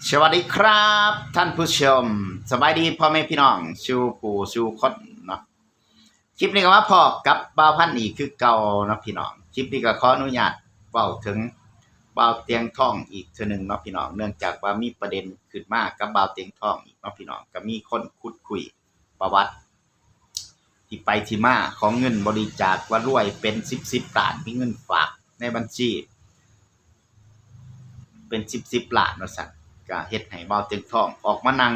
ສະຫວັດດີຄັບທ່ານຜູ້ຊົມ, ສະບາຍດີພໍ່ແມ່ພີ່ນ້ອງສູ່ຜູ້ສູ່ຄົນເນາະ. ຄລິບນີ້ກໍມາພໍ້ກັບບ່າວພັນອີກຄືເກົ່າເນາະພີ່ນ້ອງ. ຄລິບນີ້ກໍຂໍອະນຸຍາດເວົ້າເຖິງບ່າວຕຽງທອງອີກເທື່ອໜຶ່ງເນາະພີ່ນ້ອງ, ເນື່ອງຈາກວ່າມີປະເດັນຂຶ້ນມາກັບບ່າວຕຽງທອງອີກເນາະພີ່ນ້ອງ. ກໍມີຄົນຂຸດຄຸຍປະຫວັດ ທີ່ໄປທີ່ມາຂອງເງິນບໍລິຈາກວ່າລວຍເປັນສິບສິບລ້ານ, ມີເງິນຝາກໃນບັນຊີເປັນສິບສິບລ້ານວ່າຊັ້ນ, ກະເຮັດໃຫ້ບ່າວຕຽງທອງອອກມານັ່ງ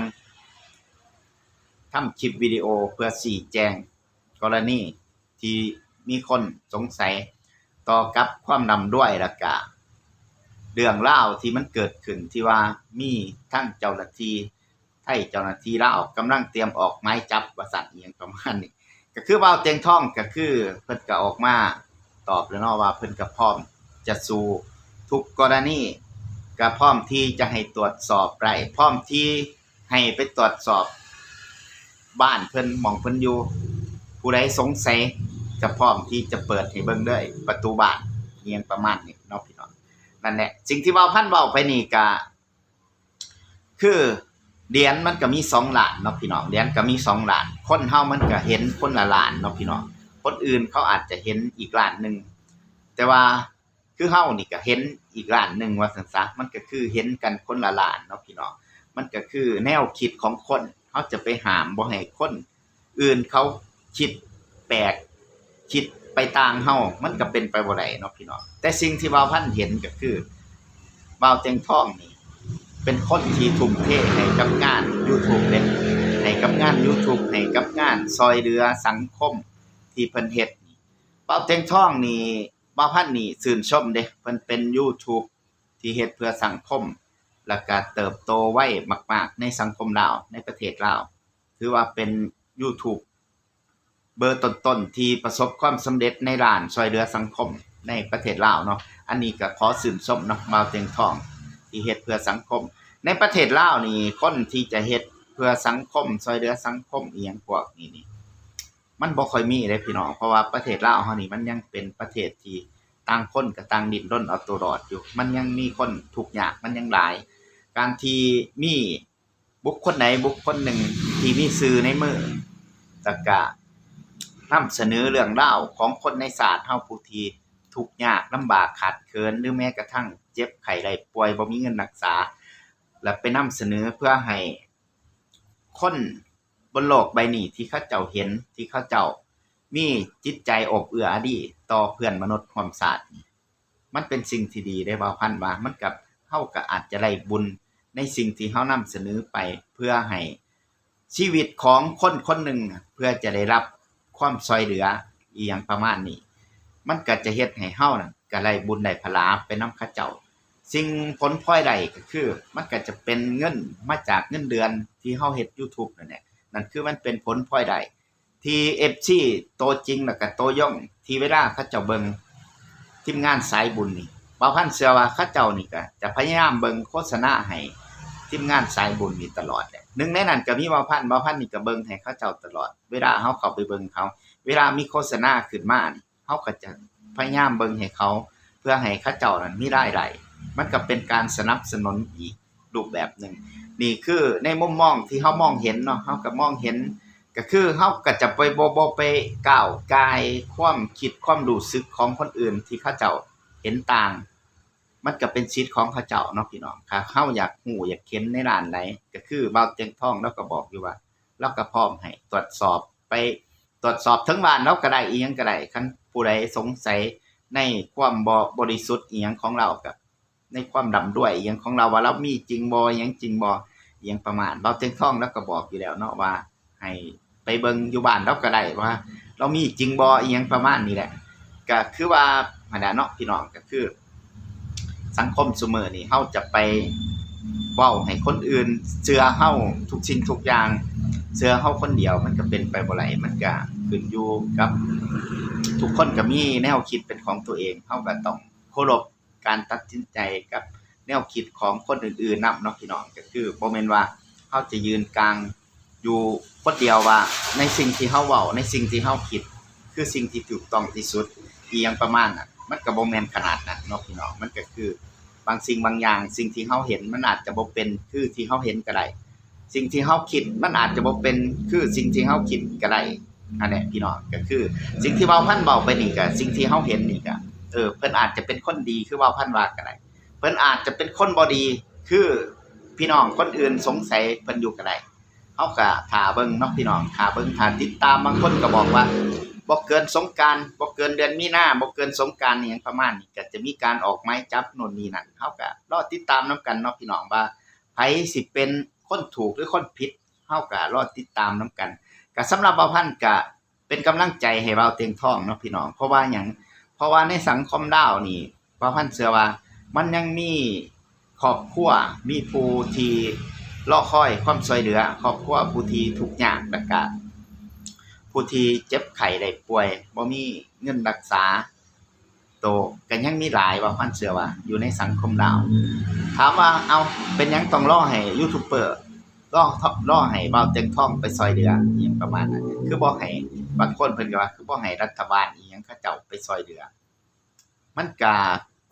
ທຳຄລິບວິດີໂອເພື່ອຊີ້ແຈງກໍລະນີທີ່ມີຄົນສົງໄສຕໍ່ກັບຄວາມລ່ຳລວຍ ແລ້ວກະເລື່ອງລາວທີ່ມັນເກີດຂຶ້ນ ທີ່ວ່າມີທັງເຈົ້າໜ້າທີ່ ໄທ ເຈົ້າໜ້າທີ່ລາວກຳລັງຕຽມອອກໝາຍຈັບວ່າຊັ້ນ ອີ່ຫຍັງປະມານນີ້. ກໍຄືບ່າວຕຽງທອງ ກໍຄືເພິ່ນກໍອອກມາຕອບແລ້ວເນາະວ່າ ເພິ່ນກໍພ້ອມຈະສູ້ທຸກກໍລະນີ, ກໍພ້ອມທີ່ຈະໃຫ້ຕວດສອບໄດ້, ພ້ອມທີ່ໃຫ້ໄປຕວດສອບບ້ານເພິ່ນ ໝ່ອງເພິ່ນຢູ່, ຜູ້ໃດສົງໄສກໍພ້ອມທີ່ຈະເປີດໃຫ້ເບິ່ງເລີຍ ປະຕູບ້ານ ອີ່ຫຍັງປະມານນີ້ເນາະພີ່ນ້ອງ. ນັ້ນແຫຼະ ສິ່ງທີ່ບ່າວພັນເວົ້າໄປນີ້ກໍ ຄືຫຼຽນມັນກໍມີສອງດ້ານເນາະພີ່ນ້ອງ, ຫຼຽນກໍມີສອງດ້ານ, ຄົນເຮົາມັນກໍເຫັນຄົນລະດ້ານເນາະພີ່ນ້ອງ. ຄົນອື່ນເຂົາອາດຈະເຫັນອີກດ້ານໜຶ່ງ, ແຕ່ວ່າຄືເຮົານີ້ກໍເຫັນອີກດ້ານໜຶ່ງວ່າຊັ້ນຊະ, ມັນກໍຄືເຫັນກັນຄົນລະດ້ານເນາະພີ່ນ້ອງ. ມັນກໍຄືແນວຄິດຂອງຄົນ, ເຮົາຈະໄປຫ້າມບໍ່ໃຫ້ຄົນ ອື່ນເຂົາຄິດແປກ ຄິດໄປຕ່າງເຮົາ ມັນກໍເປັນໄປບໍ່ໄດ້ເນາະພີ່ນ້ອງ. ແຕ່ສິ່ງທີ່ບ່າວພັນເຫັນກໍຄື ບ່າວຕຽງທອງນີ້ເປັນຄົນທີ່ທຸ່ມເທໃຫ້ກັບງານຢູທູບເດ້, ໃຫ້ກັບງານຢູທູບ ໃຫ້ກັບງານຊ່ອຍເຫຼືອສັງຄົມທີ່ເພິ່ນເຮັດນີ້. ບ່າວຕຽງທອງນີ້ ບ່າວພັນນີ້ຊື່ນຊົມເດ້, ເພິ່ນເປັນຢູທູບທີ່ເຮັດເພື່ອສັງຄົມ ແລ້ວກະເຕີບໂຕໄວມາກໆໃນສັງຄົມລາວ ໃນປະເທດລາວ. ຖືວ່າເປັນຢູທູບເບີຕົ້ນໆທີ່ປະສົບຄວາມສຳເລັດໃນດ້ານຊ່ອຍເຫຼືອສັງຄົມໃນປະເທດລາວເນາະ. ອັນນີ້ກໍຂໍຊື່ນຊົມເນາະ ບ່າວຕຽງທອງທີ່ເຮັດເພື່ອສັງຄົມ. ໃນປະເທດລາວນີ້ ຄົນທີ່ຈະເຮັດເພື່ອສັງຄົມ ຊ່ອຍເຫຼືອສັງຄົມອີ່ຫຍັງພວກນີ້ນີ້ ມັນບໍ່ຄ່ອຍມີເດ້ພີ່ນ້ອງ, ເພາະວ່າປະເທດລາວເຮົານີ້ ມັນຍັງເປັນປະເທດທີ່ຕ່າງຄົນກໍຕ່າງດີ້ນລົນເອົາຕົວລອດຢູ່, ມັນຍັງມີຄົນທຸກຍາກ ມັນຍັງຫຼາຍ. ການທີ່ມີ ບຸກຄົນໃດບຸກຄົນໜຶ່ງທີ່ມີຊື່ໃນມື ແລ້ວກະນຳສະເໜີເລື່ອງລາວຂອງຄົນໃນຊາດເຮົາ ຜູ້ທີ່ທຸກຍາກລຳບາກຂາດເຂີນ ຫຼືແມ້ກະທັ່ງເຈັບໄຂ້ໄດ້ປ່ວຍ ບໍ່ມີເງິນຮັກສາ ແລ້ວໄປນຳສະເໜີເພື່ອໃຫ້ຄົນບົນໂລກໃບນີ້ທີ່ເຂົາເຈົ້າເຫັນ ທີ່ເຂົາເຈົ້າມີຈິດໃຈອົບເອື້ອອາຣີຕໍ່ເພື່ອນມະນຸດຮ່ວມຊາດນີ້ ມັນເປັນສິ່ງທີ່ດີເດ້ ບ່າວພັນວ່າ ມັນກະ ເຮົາກະອາດຈະໄດ້ບຸນໃນສິ່ງທີ່ເຮົານຳສະເໜີໄປ ເພື່ອໃຫ້ຊີວິດຂອງຄົນຄົນໜຶ່ງ ເພື່ອຈະໄດ້ຮັບຄວາມຊ່ອຍເຫຼືອອີ່ຫຍັງປະມານນີ້ ມັນກະຈະເຮັດໃຫ້ເຮົານັ້ນກະໄດ້ບຸນໄດ້ພະລາໄປນຳເຂົາເຈົ້າ. ສິ່ງຜົນພອຍໄດ້ກະຄື ມັນກະຈະເປັນເງິນມາຈາກເງິນເດືອນທີ່ເຮົາເຮັດຢູທູບນັ້ນແຫຼະ, ນັ້ນຄືມັນເປັນຜົນພອຍໄດ້ ທີ່ເອັຟຊີໂຕຈິງ ແລ້ວກະໂຕຍົງ ທີ່ເວລາເຂົາເຈົ້າເບິ່ງທີມງານສາຍບຸນນີ້ ບ່າວພັນເຊື່ອວ່າເຂົາເຈົ້ານີ້ກະຈະພະຍາຍາມເບິ່ງໂຄສະນາໃຫ້ທີມງານສາຍບຸນນີ້ຕະຫຼອດແຫຼະ. ໜຶ່ງໃນນັ້ນກະມີບ່າວພັນ, ບ່າວພັນນີ້ກະເບິ່ງໃຫ້ເຂົາເຈົ້າຕະຫຼອດ ເວລາເຮົາເຂົ້າໄປເບິ່ງເຂົາ, ເວລາມີໂຄສະນາຂຶ້ນມານີ້ ເຮົາກະຈະພະຍາຍາມເບິ່ງໃຫ້ເຂົາ ເພື່ອໃຫ້ເຂົາເຈົ້ານັ້ນມີລາຍໄດ້, ມັນກະເປັນການສະໜັບສະໜູນອີກ ຮູບແບບໜຶ່ງ. ນີ້ຄືໃນມຸມມອງທີ່ເຮົາມອງເຫັນເນາະ, ເຮົາກໍມອງເຫັນ ກໍຄືເຮົາກໍຈະໄປ ບໍ່ ບໍ່ໄປກ້າວກ່າຍຄວາມຄິດຄວາມຮູ້ສຶກຂອງຄົນອື່ນທີ່ເຂົາເຈົ້າເຫັນຕ່າງ, ມັນກໍເປັນສິດຂອງເຂົາເຈົ້າເນາະພີ່ນ້ອງ. ຖ້າເຮົາຢາກຮູ້ຢາກເຫັນໃນດ້ານໃດ ກໍຄືບ່າວຕຽງທອງລາວກໍບອກຢູ່ວ່າ ລາວກໍພ້ອມໃຫ້ຕວດສອບ ໄປຕວດສອບເຖິງບ້ານລາວກໍໄດ້ ອີ່ຫຍັງກໍໄດ້. ຄັນຜູ້ໃດສົງໄສໃນຄວາມບໍ່ບໍລິສຸດອີ່ຫຍັງຂອງລາວ ກໍ ໃນຄວາມລ່ຳລວຍອີ່ຫຍັງຂອງລາວ ວ່າລາວມີຈິງບໍ່ ອີ່ຫຍັງຈິງບໍ່ ອີ່ຫຍັງປະມານ. ບ່າວຕຽງທອງລາວກໍບອກຢູ່ແລ້ວເນາະວ່າ ໃຫ້ໄປເບິ່ງຢູ່ບ້ານລາວກໍໄດ້ວ່າລາວມີຈິງບໍ່ ອີ່ຫຍັງປະມານນີ້ແຫຼະ. ກໍຄືວ່າຫັ້ນແຫຼະເນາະພີ່ນ້ອງ, ກໍຄືສັງຄົມຊຸມື້ນີ້ ເຮົາຈະໄປເວົ້າໃຫ້ຄົນອື່ນເຊື່ອເຮົາທຸກສິ່ງທຸກຢ່າງ ເຊື່ອເຮົາຄົນດຽວ ມັນກໍເປັນໄປບໍ່ໄດ້. ມັນກໍຂຶ້ນຢູ່ກັບ ທຸກຄົນກໍມີແນວຄິດເປັນຂອງຕົວເອງ, ເຮົາກໍຕ້ອງເຄົາລົບ ການຕັດສິນໃຈກັບແນວຄິດຂອງຄົນອື່ນໆນຳເນາະພີ່ນ້ອງ. ກໍຄືບໍ່ແມ່ນວ່າເຮົາຈະຢືນກາງຢູ່ຄົນດຽວວ່າ ໃນສິ່ງທີ່ເຮົາເວົ້າ ໃນສິ່ງທີ່ເຮົາຄິດ ຄືສິ່ງທີ່ຖືກຕ້ອງທີ່ສຸດ ອີ່ຫຍັງປະມານນັ້ນ, ມັນກໍບໍ່ແມ່ນຂະໜາດນັ້ນເນາະພີ່ນ້ອງ. ມັນກໍຄື ບາງສິ່ງບາງຢ່າງ ສິ່ງທີ່ເຮົາເຫັນມັນອາດຈະບໍ່ເປັນຄືທີ່ເຮົາເຫັນກໍໄດ້ ສິ່ງທີ່ເຮົາຄິດມັນອາດຈະບໍ່ເປັນຄືສິ່ງທີ່ເຮົາຄິດກໍໄດ້. ອັນນີ້ພີ່ນ້ອງ ກໍຄືສິ່ງທີ່ບ່າວພັນເວົ້າໄປນີ້ ກໍສິ່ງທີ່ເຮົາເຫັນນີ້ ກໍ ເອີ ເພິ່ນອາດຈະເປັນຄົນດີຄືບ່າວພັນວ່າກໍໄດ້ ເພິ່ນອາດຈະເປັນຄົນບໍ່ດີຄືພີ່ນ້ອງຄົນອື່ນສົງໄສເພິ່ນຢູ່ກໍໄດ້. ເຮົາກໍຖ້າເບິ່ງເນາະພີ່ນ້ອງ ຖ້າເບິ່ງ ຖ້າຕິດຕາມ. ບາງຄົນກໍບອກວ່າ ບໍ່ເກີນສົງການ ບໍ່ເກີນເດືອນມີນາ ບໍ່ເກີນສົງການ ອີ່ຫຍັງປະມານນີ້ ກໍຈະມີການອອກໝາຍຈັບໂນ່ນນີ້ນັ້ນ. ເຮົາກໍລໍຕິດຕາມນຳກັນເນາະພີ່ນ້ອງ ວ່າໃຜຊິເປັນຄົນຖືກ ຫຼື ຄົນຜິດ ເຮົາກໍລໍຕິດຕາມນຳກັນ. ກໍສຳລັບບ່າວພັນກໍເປັນກຳລັງໃຈໃຫ້ບ່າວຕຽງທອງເນາະພີ່ນ້ອງ. ເພາະວ່າຫຍັງ? ເພາະວ່າໃນສັງຄົມລາວນີ້ ບ່າວພັນເຊື່ອວ່າມັນຍັງມີຄອບຄົວ ມີຜູ້ທີ່ລໍຄອຍຄວາມຊ່ວຍເຫຼືອ ຄອບຄົວຜູ້ທີ່ທຸກຍາກ ແລ້ວກະຜູ້ທີ່ເຈັບໄຂ້ໄດ້ປ່ວຍ ບໍ່ມີເງິນຮັກສາໂຕ ກໍຍັງມີຫຼາຍ. ບ່າວພັນເຊື່ອວ່າຢູ່ໃນສັງຄົມລາວ ຖາມວ່າ ເອົ້າ ເປັນຫຍັງຕ້ອງລໍໃຫ້ຢູທູບເບີ ລໍ ລໍໃຫ້ບ່າວຕຽງທອງໄປຊ່ວຍເຫຼືອ ອີ່ຫຍັງປະມານນັ້ນ ຄືບໍ່ໃຫ້ ບາງຄົນເພິ່ນກໍວ່າ ຄືບໍ່ໃຫ້ລັດຖະບານອີ່ຫຍັງເຂົາເຈົ້າໄປຊ່ວຍເຫຼືອ? ມັນກະ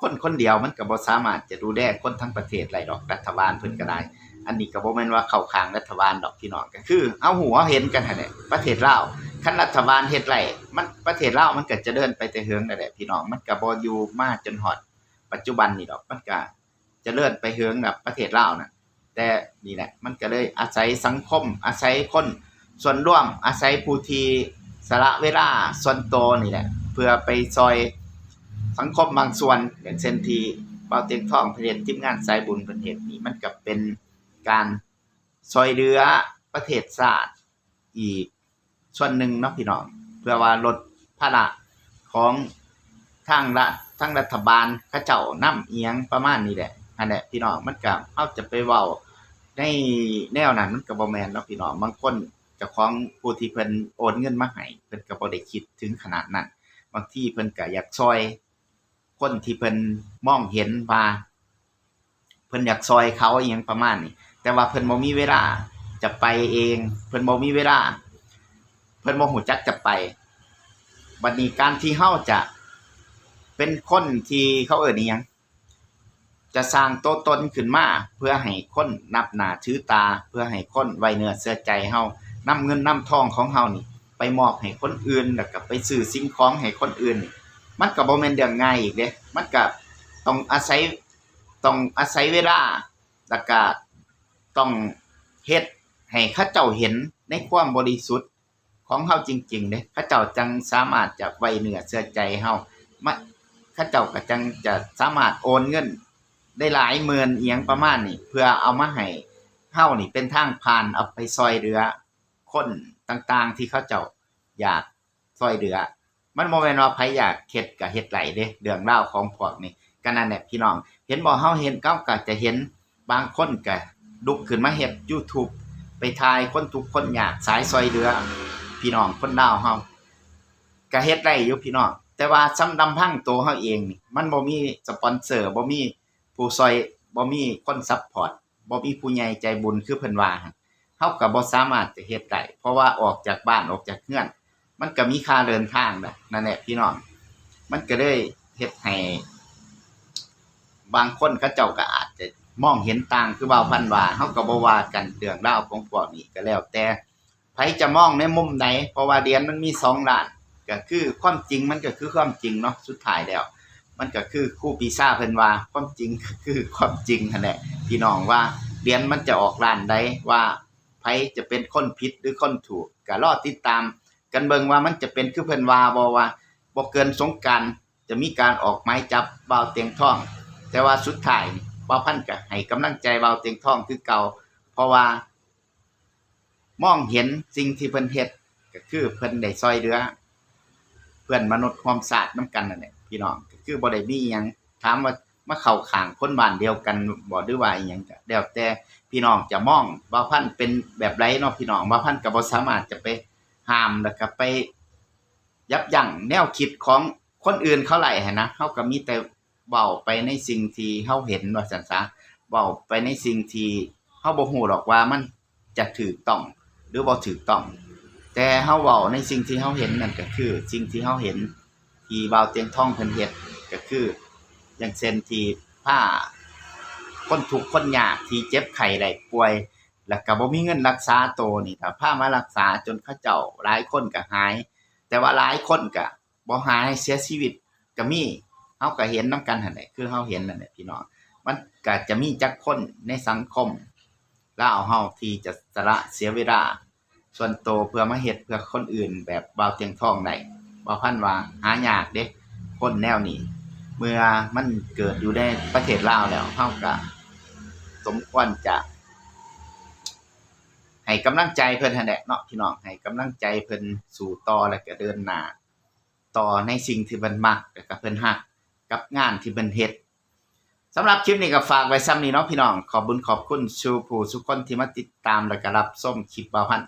ຄົນຄົນດຽວມັນກະບໍ່ສາມາດຈະດູແລຄົນທັງປະເທດໄດ້ດອກ ລັດຖະບານເພິ່ນກະໄດ້. ອັນນີ້ກະບໍ່ແມ່ນວ່າເຂົ້າຂ້າງລັດຖະບານດອກພີ່ນ້ອງ ກະຄືເຮົາຮູ້ເຮົາເຫັນກັນຫັ້ນແຫຼະ ປະເທດລາວ ຄັນລັດຖະບານເຮັດໄດ້ ມັນ ປະເທດລາວມັນກະຈະເລີນໄປແຕ່ເຫິງແລ້ວແຫຼະພີ່ນ້ອງ ມັນກະບໍ່ຢູ່ມາຈົນຮອດປັດຈຸບັນນີ້ດອກ ມັນກະຈະເລີນໄປເຫິງແລ້ວປະເທດລາວນະ. ແຕ່ນີ້ແຫຼະ ມັນກໍເລີຍອາໄສສັງຄົມ ອາໄສຄົນສ່ວນລວມ ອາໄສຜູ້ທີ່ສະຫຼະເວລາສ່ວນໂຕນີ້ແຫຼະ ເພື່ອໄປຊ່ອຍສັງຄົມບາງສ່ວນ ຢ່າງເຊັ່ນທີ່ບ່າວຕຽງທອງເພິ່ນເຮັດ ທີມງານສາຍບຸນເພິ່ນເຮັດນີ້ ມັນກໍເປັນການຊ່ວຍເຫຼືອປະເທດຊາດອີກ ສ່ວນໜຶ່ງເນາະພີ່ນ້ອງ ເພື່ອວ່າລົດພາລະຂອງທາງລັດ ທາງລັດຖະບານເຂົາເຈົ້ານຳ ອີ່ຫຍັງປະມານນີ້ແຫຼະ ຫັ້ນແຫຼະພີ່ນ້ອງ. ມັນກະ ເຮົາຈະໄປເວົ້າໃນແນວນັ້ນ ມັນກະບໍ່ແມ່ນເນາະພີ່ນ້ອງ. ບາງຄົນ ເຈົ້າຂອງຜູ້ທີ່ເພິ່ນໂອນເງິນມາໃຫ້ ເພິ່ນກະບໍ່ໄດ້ຄິດເຖິງຂະໜາດນັ້ນ ບາງທີເພິ່ນກະຢາກຊ່ອຍ ຄົນທີ່ເພິ່ນມອງເຫັນວ່າເພິ່ນຢາກຊ່ອຍເຂົາ ອີ່ຫຍັງປະມານນີ້ ແຕ່ວ່າເພິ່ນບໍ່ມີເວລາຈະໄປເອງ ເພິ່ນບໍ່ມີເວລາ ເພິ່ນບໍ່ຮູ້ຈັກຈະໄປ. ບັດນີ້ການທີ່ເຮົາຈະເປັນຄົນທີ່ເຂົາເອີ້ນອີ່ຫຍັງ ຈະສ້າງຕົວຕົນຂຶ້ນມາ ເພື່ອໃຫ້ຄົນນັບໜ້າຖືຕາ ເພື່ອໃຫ້ຄົນໄວ້ເນື້ອເຊື່ອໃຈເຮົາ ນຳເງິນນຳທອງຂອງເຮົານີ້ໄປມອບໃຫ້ຄົນອື່ນ ແລ້ວກໍໄປຊື້ສິ່ງຂອງໃຫ້ຄົນອື່ນ ມັນກໍບໍ່ແມ່ນເລື່ອງງ່າຍອີກເດ້. ມັນກໍຕ້ອງອາໄສ ຕ້ອງອາໄສເວລາ ແລ້ວກະຕ້ອງເຮັດໃຫ້ເຂົາເຈົ້າເຫັນໃນຄວາມບໍລິສຸດຂອງເຮົາຈິງໆເດ້ ເຂົາເຈົ້າຈັ່ງສາມາດຈະໄວ້ເນື້ອເຊື່ອໃຈເຮົາ ມາ ເຂົາເຈົ້າກໍຈັ່ງຈະສາມາດໂອນເງິນໄດ້ຫຼາຍໝື່ນອີ່ຫຍັງປະມານນີ້ ເພື່ອເອົາມາໃຫ້ເຮົານີ້ເປັນທາງຜ່ານ ເອົາໄປຊ່ວຍເຫຼືອຄົນຕ່າງໆທີ່ເຂົາເຈົ້າຢາກ ຊ່ວຍເຫຼືອ. ມັນບໍ່ແມ່ນວ່າໃຜຢາກເຮັດກໍເຮັດໄດ້ເດ້ ເລື່ອງລາວຂອງພວກນີ້. ກໍນັ້ນແຫຼະພີ່ນ້ອງ ເຫັນບໍ່ ເຮົາເຫັນ ເຮົາກໍຈະເຫັນບາງຄົນກໍລຸກຂຶ້ນມາເຮັດຢູທູບ ໄປຖ່າຍຄົນທຸກຄົນຍາກ ສາຍຊ່ວຍເຫຼືອພີ່ນ້ອງຄົນລາວເຮົາ ກໍເຮັດໄດ້ຢູ່ພີ່ນ້ອງ. ແຕ່ວ່າສຳ ລຳພັງໂຕເຮົາເອງນີ້ ມັນບໍ່ມີສະປອນເຊີ ບໍ່ມີຜູ້ຊ່ວຍ ບໍ່ມີຄົນຊັບພອດ ບໍ່ມີຜູ້ໃຫຍ່ໃຈບຸນຄືເພິ່ນວ່າຫັ້ນ ເຮົາກໍບໍ່ສາມາດຈະເຮັດໄດ້ ເພາະວ່າອອກຈາກບ້ານ ອອກຈາກເຮືອນ ມັນກໍມີຄ່າເດີນທາງນະ ນັ້ນແຫຼະພີ່ນ້ອງ. ມັນກໍເລີຍເຮັດໃຫ້ບາງຄົນເຂົາເຈົ້າກໍອາດຈະມອງເຫັນຕ່າງ ຄືບ່າວພັນວ່າ ເຮົາກໍບໍ່ວ່າກັນ ເລື່ອງລາວຂອງພວກນີ້ກໍແລ້ວແຕ່ ໃຜຈະມອງໃນມຸມໃດ ເພາະວ່າຫຼຽນມັນມີສອງດ້ານ ກໍຄືຄວາມຈິງມັນກໍຄືຄວາມຈິງເນາະ ສຸດທ້າຍແລ້ວ ມັນກໍຄືຄູປີຊາເພິ່ນວ່າ ຄວາມຈິງກໍຄືຄວາມຈິງຫັ້ນແຫຼະພີ່ນ້ອງ ວ່າຫຼຽນມັນຈະອອກດ້ານໃດ ວ່າໃຜຈະເປັນຄົນຜິດ ຫຼື ຄົນຖືກ ກໍລໍຕິດຕາມກັນເບິ່ງວ່າມັນຈະເປັນຄືເພິ່ນວ່າບໍ່ ວ່າບໍ່ເກີນສົງການຈະມີການອອກໝາຍຈັບບ່າວຕຽງທອງ. ແຕ່ວ່າສຸດທ້າຍນີ້ ບ່າວພັນກໍໃຫ້ກຳລັງໃຈບ່າວຕຽງທອງຄືເກົ່າ ເພາະວ່າ ມອງເຫັນສິ່ງທີ່ເພິ່ນເຮັດ ກໍຄືເພິ່ນໄດ້ຊ່ວຍເຫຼືອເພື່ອນມະນຸດຮ່ວມຊາດນຳກັນນັ້ນແຫຼະພີ່ນ້ອງ ກໍຄືບໍ່ໄດ້ມີຫຍັງ. ຖາມວ່າມາເຂົ້າຂ້າງຄົນບ້ານດຽວກັນບໍ ຫຼືວ່າອີ່ຫຍັງ ກໍແລ້ວແຕ່ພີ່ນ້ອງຈະມອງ ບ່າວພັນເປັນແບບໃດເນາະພີ່ນ້ອງ. ບ່າວພັນກໍບໍ່ສາມາດຈະໄປຫ້າມ ແລ້ວກໍໄປຢັບຢັ້ງແນວຄິດຂອງຄົນອື່ນເຂົາໄດ້ຫັ້ນນະ. ເຮົາກໍມີແຕ່ ເວົ້າໄປໃນສິ່ງທີ່ເຮົາເຫັນວ່າຊັ້ນຊະ ເວົ້າໄປໃນສິ່ງທີ່ເຮົາບໍ່ຮູ້ດອກວ່າມັນຈະຖືກຕ້ອງ ຫຼື ບໍ່ຖືກຕ້ອງ ແຕ່ເຮົາເວົ້າໃນສິ່ງທີ່ເຮົາເຫັນນັ້ນກໍຄື ສິ່ງທີ່ເຮົາເຫັນທີ່ບ່າວຕຽງທອງເພິ່ນເຮັດ ກໍຄື ຢ່າງເຊັ່ນທີ່ພາ ຄົນທຸກຄົນຍາກທີ່ເຈັບໄຂ້ໄດ້ປ່ວຍ ແລ້ວກໍບໍ່ມີເງິນລັກສາໂຕນີ້ ກໍພາມາລັກສາຈົນເຂົາເຈົ້າຫຼາຍຄົນກໍຫາຍ ແຕ່ວ່າຫຼາຍຄົນກໍບໍ່ຫາຍ ເສຍຊີວິດກໍມີ. ເຮົາກໍເຫັນນຳກັນຫັ້ນແຫຼະ ຄືເຮົາເຫັນນັ້ນແຫຼະພີ່ນ້ອງ. ມັນກໍຈະມີຈັກຄົນໃນສັງຄົມລາວເຮົາທີ່ຈະສະຫຼະເສຍເວລາ ສ່ວນໂຕເພື່ອມາເຮັດເພື່ອຄົນອື່ນແບບບ່າວຕຽງທອງໄດ້. ບ່າວພັນວ່າຫາຍາກເດ້ ຄົນແນວນີ້. ເມື່ອມັນເກີດຢູ່ໃນປະເທດລາວແລ້ວ ເຮົາກະສົມຄວນຈະໃຫ້ກຳລັງໃຈເພິ່ນຫັ້ນແຫຼະເນາະພີ່ນ້ອງ, ໃຫ້ກຳລັງໃຈເພິ່ນສູ້ຕໍ່ ແລ້ວກະເດີນໜ້າຕໍ່ໃນສິ່ງທີ່ເພິ່ນມັກ ແລ້ວກະເພິ່ນຮັກ ກັບງານທີ່ເພິ່ນເຮັດ. ສຳລັບຄລິບນີ້ກໍຝາກໄວ້ສ່ຳນີ້ເນາະພີ່ນ້ອງ. ຂອບບຸນຂອບຄຸນສູ່ຜູ້ສູ່ຄົນທີ່ມາຕິດຕາມ ແລ້ວກໍຮັບຊົມຄລິບບ່າວພັນ